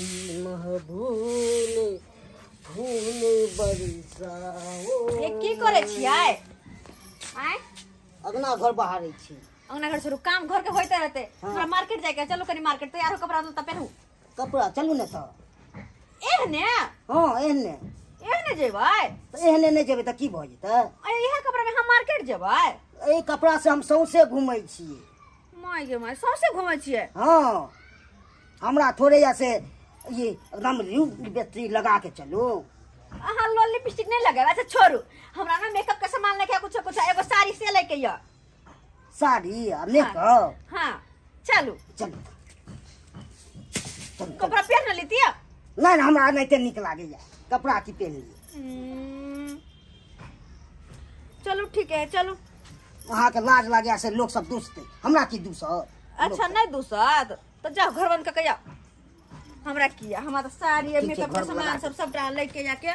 मेरी महबूब फूल बरसाओ। ये की करे छियै? आय अगना घर बहारै छी। अंगना घर छोड़ू, काम घर के होइते रहते। हमरा मार्केट जाय के, चलू कनी मार्केट, तैयार हो, कपड़ा लत्ता पेनहू। कपड़ा चलू ने त एहने? हां एहने। एहने जेबै? त एहने नै जेबै त की भ जेतै? अरे इहे कपड़ा में हम मार्केट जेबै? एहि कपड़ा से हम सौंसे घूमै छियै। My गे my, सौंसे घूमै छियै? हां, हमरा थोड़े या से ये एकदम लिपस्टिक लगा के चलू। अहाँ लोल लिपस्टिक नहीं लगाबे? अच्छा छोड़ू, हमरा ना मेकअप के सामान लेके कुछ कुछ एगो साड़ी से लेके या। साड़ी आ मेकअप? हां चलू चलू। कपड़ा पहन लेती? नहीं ना, हमरा नहीं नीक लागैया कपड़ा की पहन लिए। चलू ठीक है चलू। वहाँ के लाज लागे से लोग सब दूसते, हमरा की दूसत? अच्छा नहीं दूसत तो जाओ घर बंद करके जाओ। हमरा किया, हमरा तो साड़ी मेकअप के सामान सब सबटा लेके जाके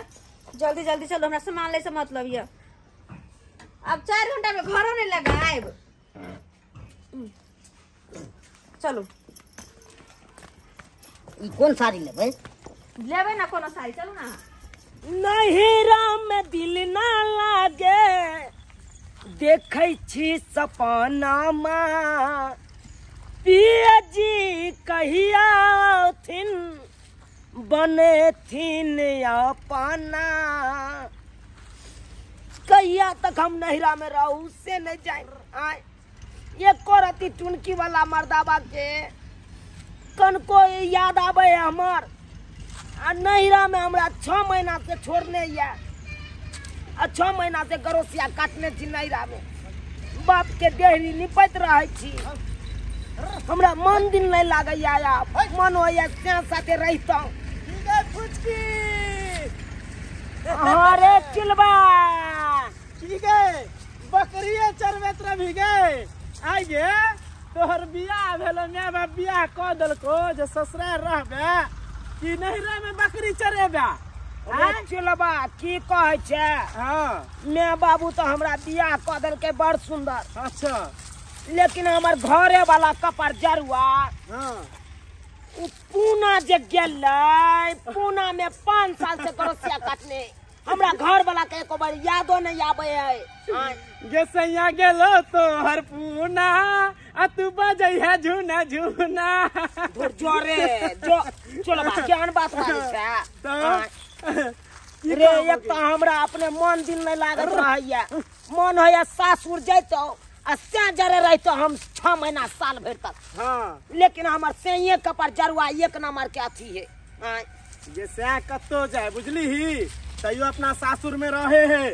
जल्दी जल्दी चलो, हमरा सामान ले से मतलब ये। अब 4 घंटा में घरों नहीं लगाएब। चलो। ई कौन साड़ी लेबै? लेबै ना कोनो साड़ी, चलू ना। नहीं राम दिल ना लागे, देखै छी सपना मा, पिया जी कहिया औथिन बनेथिन अपना। कहिया तक हम नहिरा में रहू से नहीं जाए। आए एको रति टुनकी वाला मर्दाबा के कनको याद आबे हमर। आ नहिरा में हमरा 6 महीना से छोड़ने या, आ 6 महीना से गरोसिया काटने छी नहिरा में। बाप के देहरी निपैत रहै छी। हमरा मन दिन नहीं लागैया, मन होइया से साथे रहितौं। अरे चिलबा की गे बकरिए चरबैत रही गे? आइ गे तोहर बियाह भेलो, my बाप बियाह कऽ देलको जे ससुराल रहबे कि नहिरा में बकरी चरेबे? चिलबा की कहै छै? हाँ my बाबू तो हमरा बियाह कऽ देलकै बड़ सुंदर। अच्छा। लेकिन हमर घरे वाला कपड़ जरुआ, हाँ उ पूना जे गेलै, पूना में 5 साल से गरोसिया काटने, हमरा घर वाला के एको बार यादो नहीं आबे है। गे सैया गेलो तोहर पूना, आ तू बजै है झूना झूना। जोरे जो चलबा केहन बात बाजै छै? तो रे एक तो हमरा अपने मन दिल नहीं लागत रहैया, मन होइया सासुर जैतौ आ से जरे रहतो हम 6 महीना साल भर तक। हाँ। लेकिन हमर सैये कपर जरुआ एक नंबर के अथी है। जे सै कतो जाए बुझली ही, तैयो अपना सासुर में रहे है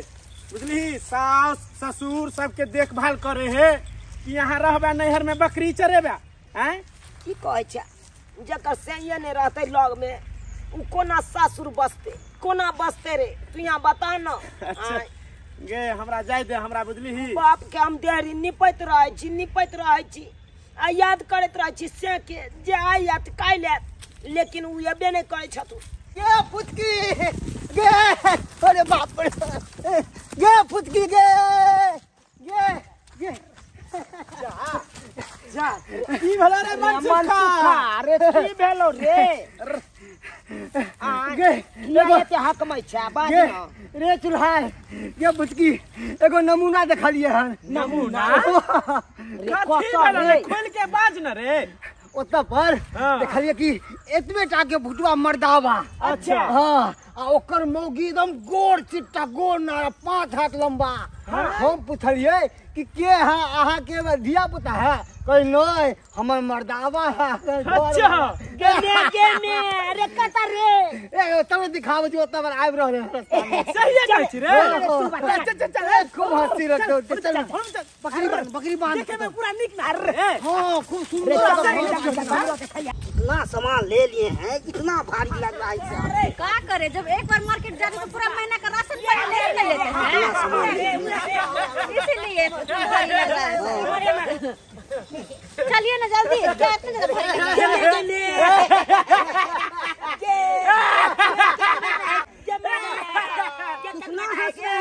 बुझली, सास ससुर सबके देखभाल करे है कि यहाँ रहबे नैहर में बकरी चरेबे। हैं की कहै छै? जकर सैये नहीं रहते लग में उ कोना सासुर बसते, कोना बसते रे तू यहाँ बता न। अच्छा गे हमरा जाय दे, हमरा बुझली ही बाप के हम देहरी निपैत रहै छी, निपैत रहै छी आ याद करैत रहै छी से के जे आइ आयत काल्हि आयत, लेकिन उ एबे नहि करै छथुन। गे फुचकी गे, अरे बाप रे, गे फुचकी गे गे गे जा जा की भेलो रे मनसुखा? अरे की भेलो रे? गे किया एते हकमै छै? बाज न रे चुल्हार। गे बुचकी एगो नमूना देखलिए हन। नमूना? रे कथी भेलो रे? खोल के बाज न रे। ओतऽ पर देखलिए कि एतबे टा के भुटुआ मर्दाबा। अच्छा। हाँ, आ ओकर मौगी एकदम गोर चिट्टा गोर नारा 5 हाथ लंबा। हम पुछलिए कि के है अहाँ के धिया पुता है? कही नहीं हमर मर्दाबा है। अच्छा। गे गे मे अरे कत रे? ए तब दिखाबै छी, ओतऽ पर आबि रहल है। सहिए कहै छी रे? चल चल चल, खूब हंसी रहतौ। चल बकरी बांध, बकरी बांध, देखे में पूरा नीक ना रे। हां खूब सुंदर। इतना सामान ले लिए हैं, इतना भारी लग रहा है। अरे क्या करे, जब एक बार मार्केट जाते तो पूरा महीना का राशन पानी ले लेते हैं, इसीलिए भारी लग रहा है। चलिए ना जल्दी, क्या इतने ज्यादा भारी लग रहा है? कितना हंस रहे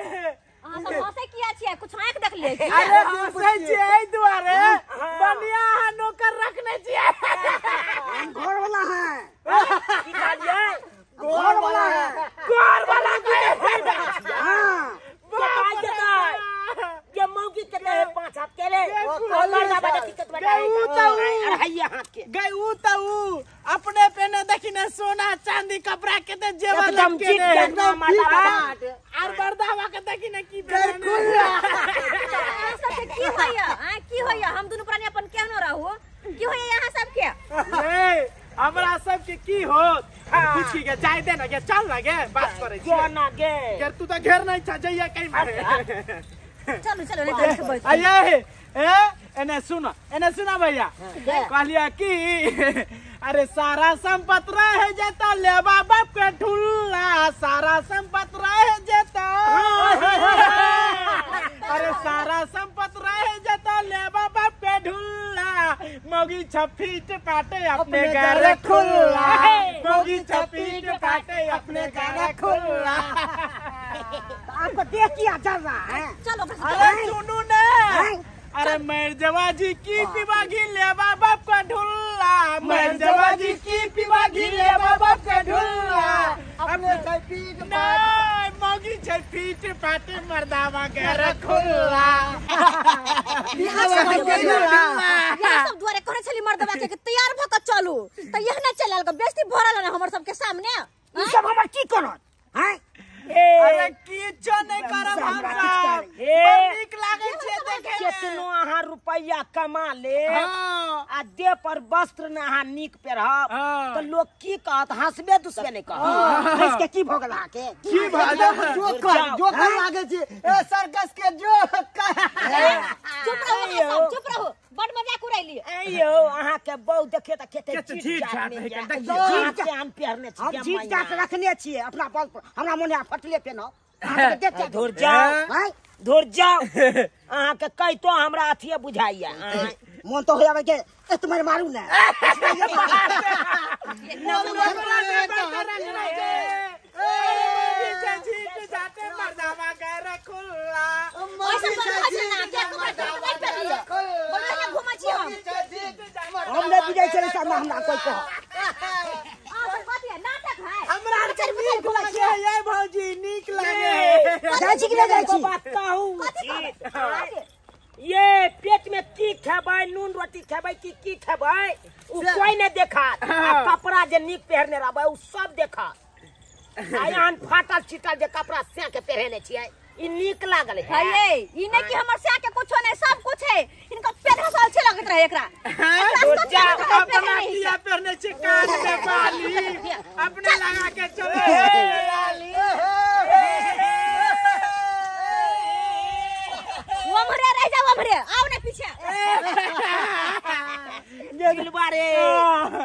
हैं? अहाँ सब हंसै किया छियै? कुछ आँख देख ले। अरे हंसै छियै एहि दुआरे, बढ़िया अहाँ नौकर रखने छियै। हम घर वाला है। की कहलियै घर वाला घर वाला के हां पाई देतै ये मौगी के है 5 हाथ के रे मर्दावा देखी कतबा अढ़ाई हाथ के गई ऊ त ऊ अपने पेने देखी ने सोना चांदी कपड़ा के ते जेवर एकदम के जीत एकदम मर्दावा आर मर्दावा के देखी ने की अहाँ सबके की होइया आ की होइया हम दुनू प्राणी अपन केहनो रहू की होइया यहाँ सबके ए हमरा सबके की होत पूछी के जाय दे ना के चल ना गे बात करे छी जो ना गे गे तू त घेर नहीं छ जइया कहीं मारे चलू चलू नहीं तो बैठ आये ए एने सुना भैया कहलिया की अरे सारा संपत रह जेता लेबा बाप के ढुल्ला सारा संपत रह जेता अरे सारा संपत रह जेता लेबा बाप के ढुल्ला मौगी छपीट पाटे अपने घर खुल्ला मौगी छपीट पाटे अपने घर खुल्ला आपको देख किया चल रहा है चलो अरे सुनू ने अरे मर्जवा जी की पीवा घी लेबा बाप का ढुल्ला मर्जवा जी की पीवा घी लेबा बाप का ढुल्ला अपने छपीट नहीं मौगी छपीट पाटे मर्दावा घर खुल्ला यहाँ सब दुआरे कहने छली मर्दवा के तैयार भ के चलू त यह ना चलल के बेइज्जती भरल ना हमर सबके सामने ई सब हमर की करत हैं अरे किछो नहीं करब हम सब बड़ नीक लागै छै देखे में केतनो अहाँ रुपैया कमा ले हाँ। आ देह पर वस्त्र न अहाँ नीक पेरहब हाँ। त लोग की कहत हंसबे दुसबे नहीं कहत हंस के की भऽ गेल अहाँके की भऽ गेल? जोकर जोकर लागै छै ए सर्कस के जोकर चुप रहो अहाँ सब चुप रहो बड़ मजाक उड़ैली ऐ यौ अहाँके बहु देखे त खेते केते चीट झीट जाट झाट नहि है, यऽ। देखियौ। झीट के हम पेरने छी हम जीत जात रखने छियै अपना बल पर हमरा मोन है फटले पेनब अहाँके देख के धुर जाओ हैं? धुर जाओ अहाँके कहितो हमरा अथिये बुझाइया मोन तो होया के ए तुम्हारे मारू ना ओइसन बड़ कहै छै ना के कपड़ा नहीं पेरलियै बोलू एना घुमै छी हम हम नहीं बुझै छलै सामने हमरा कोई कह अहाँ सब कथी है नाटक है हमरा बच्चा बच्चा घुमै छी ये भौजी नीक लागे जाइ छी कि नहि जाइ छी बात कहू कथी कहबै ये पेट में की खेबै नून रोटी खेबै की की खेबै उ कोई नहीं देखत आ कपड़ा जे नीक पहिरने रहबै उ सब देखत आ एहन फाटल चिटल जे कपड़ा से के पहिरने छियै ई नीक लागल है है ये ई नहीं कि हमर से के कुछो नहीं सब कुछ है इनका पेन हसल छे लगत रहे एकरा अपना किया पहने छे कान में बाली अपने लगा के चले वमरे रह जा वमरे आओ ना पीछे गिलवा रे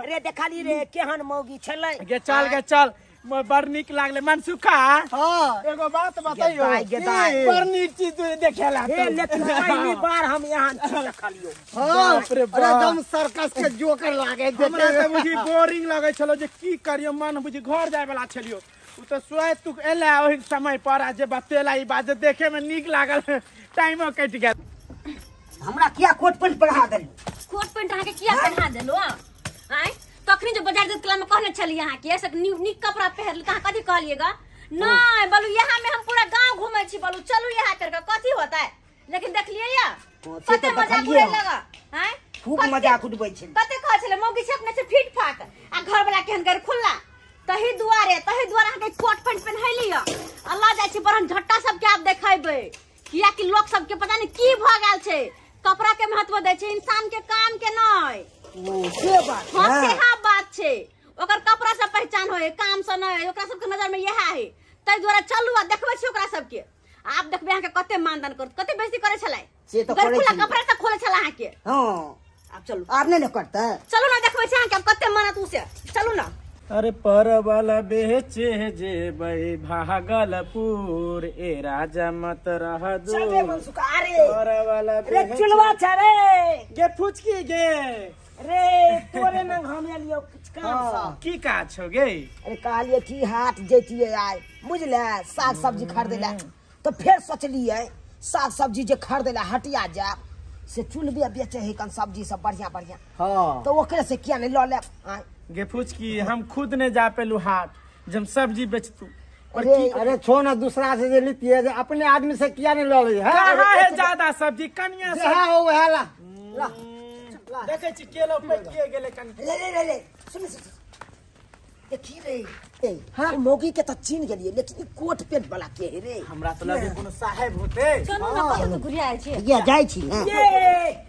रे देखली रे केहन मौगी छलै गे चल गे चल बड़ नीक लागले मनसुखा हां एगो बात बताइयो दाइ, गे दाइ। बड़ नीक चीज देखेला हे लेकिन पहली बार हम एहन चीज देखलियो हां बाप रे बाप। अरे एकदम सर्कस के जोकर लागे हमरा तऽ बुझी बोरिंग लगै छलो जे की करियो मन बुझी घर जाय वाला छलियो उ तऽ सोए तू एला ओहि समय पर आ जे बतेला ई बात जे देखे में नीक लागल टाइमो कटि गेल हमरा किया कोट पैंट पहिरा देलू कोट पैंट अहाँ के किया पहना देलो आय तखनी जो बाजार दूध में कहने छलियै अहाँ के से नीक कपड़ा पहिरलू त अहाँ कथी कहलिएगा नहीं बोलू यहाँ में हम पूरा गांव घूमै छी बोलू चलू यहाँ करके कथी होता है लेकिन देखलिए या से कते तऽ मजाक देखलियै उड़ै लगा आय खूब मजाक उड़बै छै कते कहै छलै मौगी छै अपने से फिट फाट आ घर वाला केहन कर खुल्ला तही दुआरे अहाँ के कोट पैंट पहिनैली अल्लाह जाइ छी बरहन झट्टा सबके आब देखेबै किया कि लोक सबके पता नहीं की भऽ गेल छै कपड़ा के महत्व दै छै इंसान के काम के नहीं ओ से बात हाँ सेहा बात छै ओकर कपड़ा से पहचान होय काम से नहीं ओकरा सबके नजर में इएह है ताहि दुआरे चलू आ देखबै छी ओकरा सबके आब देखबै अहाँके कते मानदान करत कते बेइज्जती करै छलै से तऽ करै खुला छलै। कपड़ा से खोले छलै अहाँके हां आब चलू आब नहीं ने करतै चलू ना देखबै छी अहाँके आब कते मानत उ से चलू ना अरे परवल बेचे जेबै भागलपुर ए राजा मत रह दू चल रे मनसुखा अरे परवल रे चुलवा छ रे गे फुचकी गे रे तोरे नंग हम एलियो किछ काम सँ की काज छौ गे अरे कहलिए की हाट जैतियै आइ बुझले साग सब्जी खरीदे ला तो फेर सोचलियै साग सब्जी जे खरीदे ला हटिया जायब से चुनबे बेचे है कन सब्जी सब बढ़िया बढ़िया हां तो ओकरे से किया नहीं लऽ लेब आँय। गे फुचकी हम खुद ने जा पेलू हाट जब सब्जी बेचतू। अरे अरे छो ना दूसरा से जे लितिए जे अपने आदमी से किया नहीं लऽ लै है। कहाँ है ज्यादा सब्जी कनिया जे है हो वह ला ला देखै छी केलो पकिए गेलै कनि। ले ले ले ले सुन सुन देखी रे हां मौगी के त चिन्ह गेलिए लेकिन ई कोट पेंट वाला के है रे? हमरा त लगे कोनो साहेब होते। चलू ना कतौ घुरि आयल छी। ये जाय छी ना।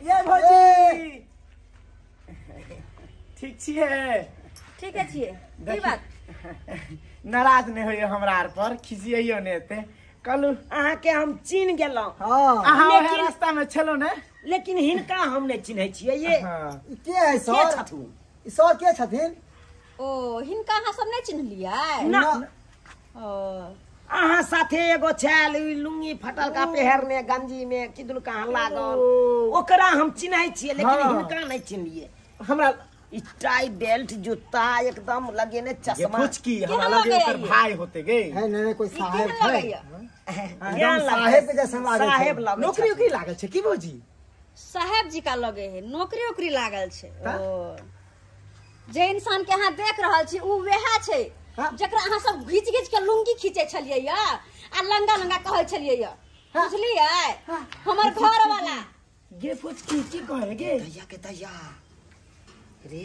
ये भौजी ठीक छियै? ठीक है छियै। की बात? नाराज नहीं होइए हमरा आर पर, खिसियइयो ने एते। कहलू अहाँ के हम चिन्ह गेलहुँ। हां अहाँ ओहे रास्ता में छलो ने, लेकिन हिनका हम नहीं चिन्है छियै। ये के है सर? के छथुन? ई सर के छथिन? ओ हिनका अहाँ सब नहीं चिन्हलियै? ना। ओ अहाँ साथे एगो छल लुंगी फटल का पेहरने गंजी में किदन कहाँ लागल, ओकरा हम चिन्है छियै लेकिन हिनका नहीं चिन्हलियै। हमरा ई टाई बेल्ट जूता एकदम लगेने चश्मा। फुचकी हमरा लगे ओकर भाई होते गे। है नहीं नहीं कोई साहेब है। साहेब जैसा लागे साहेब लगे। नौकरी उकरी लागल छै की भौजी? साहेब जी का लगे है नौकरी उकरी लागल छै। ओ जे इंसान के अहाँ देख रहल छी उ वएह छै जकरा अहाँ सब घीच घीच के लुंगी खींचे छलियै या आ लंगा लंगा कहै छलियै या, बुझलियै? हमर घर वाला। गे फुचकी की कहे गे? दैया के दैया रे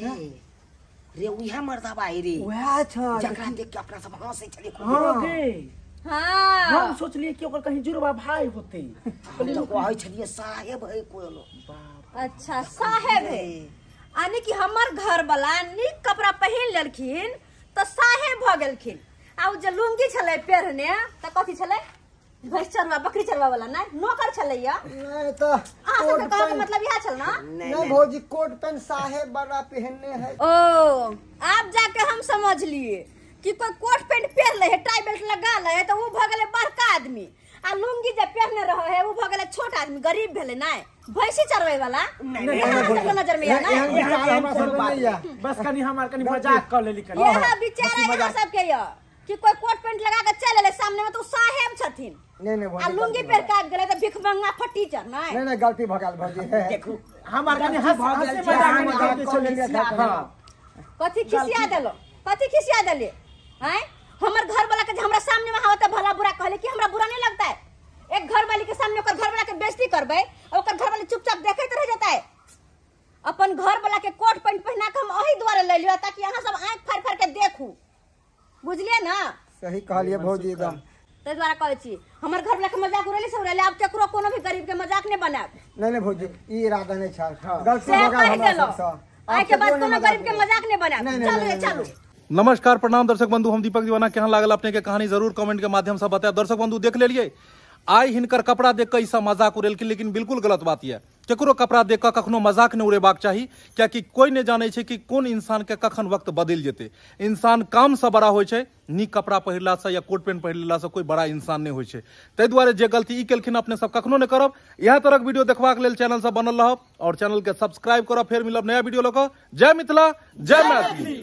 रे उहे मर्दाबा है रे, वएह छै जकरा देख के अपना सब हंसै छलियै। हां गे हां हम सोचलियै कि ओकर कहीं जुड़वा भाई होते। हम तो कहै छलियै साहेब है कोनो। अच्छा साहेब है, यानी कि हमर घर वाला नीक कपड़ा पहिन लेलखिन त साहेब भ गेलखिन। आ उ जे लुंगी छलै पहिरने त कथी छलै? भैंस चरवा बकरी चरवा वाला नहीं नौकर छलै या? नहीं त अहाँ सबके कहऽ के मतलब इएह छल ना? नहीं भौजी कोट पैंट साहेब वाला पहनने है। ओ आप जाके हम समझ लिए कि कोई कोट पैंट पहन ले है टाई बेल्ट लगा ले है तो वो भ गेलै बड़का आदमी, आ लुंगी जे पहनने रहे है वो भ गेलै छोट आदमी, गरीब भेलै नहीं भैंसी चरवे वाला। नहीं नहीं नजर में ना बस कनी हमार कनी मजाक कर लेली कनी। यह बेचारा यहाँ सबके य कि कोई कोट पैंट लगा के चल एलै सामने में तो साहेब छथिन। नहीं नहीं आ लुंगी पहन के आबि गेलै त भिखमंगा फटीचर। नहीं नहीं नहीं गलती भ गेल भौजी। देखू हमार कनी हंस हंसे मजाक कर लेली। हां कथी खिसिया देलो? कथी खिसिया देले हैं? हमर घर वाला के हमरा सामने में आवत भला बुरा कहले कि हमरा बुरा नहीं लगता है? एक घर वाली के सामने ओकर घर वाला के बेइज्जती करबै और ओकर घर वाले चुपचाप देखैत रह जेतै। अपन घर वाला के कोट पैंट पहिना के हम ओही दुआरे ले लियो ताकि अहाँ सब आंख फाड़ फाड़ के देखू, बुझलियै ना? सही कहलियै भौजी एकदम। ताहि दुआरे कहै छी हमर घर वाला के मजाक उड़ेली से उड़ेली, आब केकरो कोनो भी गरीब के मजाक नहीं बनायब। नहीं नहीं भौजी ई इरादा नहीं छल, गलती भ गेल हमरा सबसँ। आइ के बाद कोनो गरीब के मजाक नहीं बनायब। चलू चलू। नमस्कार प्रणाम दर्शक बंधु, हम दीपक दीवाना। केहन लागल अपने के कहानी जरूर कमेंट के माध्यम से बतायब। दर्शक बंधु देख लेलिए आइ हिनकर कपड़ा देख के ई मजाक उड़ेलखिन, लेकिन बिल्कुल गलत बात यऽ। केकरो कपड़ा देख कऽ कखनो मजाक नहि उड़ेबाक चाही, कियाकि कोई नहि जानै छै कि कोन इंसान के कखन वक्त बदलि जेतै। इंसान कामसँ बड़ा होइ छै, नीक कपड़ा पहिरलासँ या कोट पेंट पहिरलासँ कोई बड़ा इंसान नहि होइ छै। ताहि दुआरे जे गलती ई केलखिन अपने सब कखनो नहि करब। इएह तरहक वीडियो देखबाक लेल चैनल से बनल रहब और चैनल के सब्सक्राइब करब। फेर मिलब नया वीडियो लऽ कऽ। जय मिथिला, जय मैथिली।